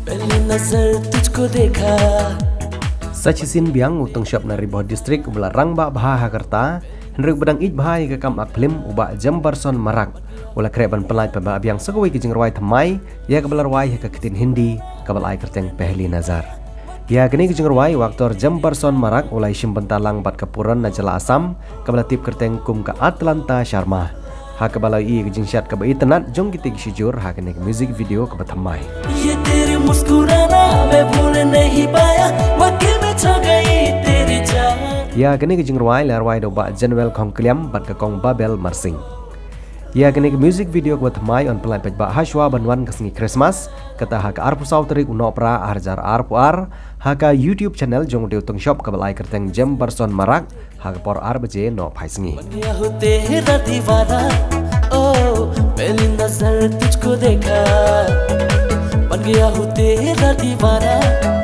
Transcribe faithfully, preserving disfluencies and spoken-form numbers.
पहली नजर तुझको देखा। Sa shisien biang u tongshop na Ri Bhoi District uba la rangbah bha ha ka rta, hynrei uba dang ïeit bha ïa ka kam ak phlim u Bah Jemberson Marak u la khreh ban pynlait paidbah biang sa kawei ka jingrwai thymmai ïa kaba la rwai ha ka ktien Hindi kaba la ai kyrteng Pehli Nazar. Ïa kane ka jingrwai u actor Jemberson Marak u la ïashim bynta lang bad ka Puran na jylla Assam kaba la tip kyrteng kum ka Atlanta Sharma, ha kaba la ïohi ka jingshad kaba itynnad jong kitei ki shijur ha kane ka music video kaba thymmai. ये तेरे मुस्कुराना मैं भूल नहीं पाया, वाकई में छा गई तेरी जान। Ïa kane ka jingrwai la rwai da u Bah Januel Khongkliam bad ka Kong Babel Marsing. Ïa kane ka music video kaba thymmai yn pynlait paidbah ha shuwa ban wan ka sngi Christmas, kata ha ka arphew saw tarik u Nohprah ar hajar arphew ar, ha ka YouTube channel jong u tongshop kaba la ai kyrteng Jemberson Marak, ha ka por ar baje nohphai sngi. बन गया हूँ तेरा दीवाना, ओ, पहली नजर तुझको देखा, बन गया हूँ तेरा दीवाना।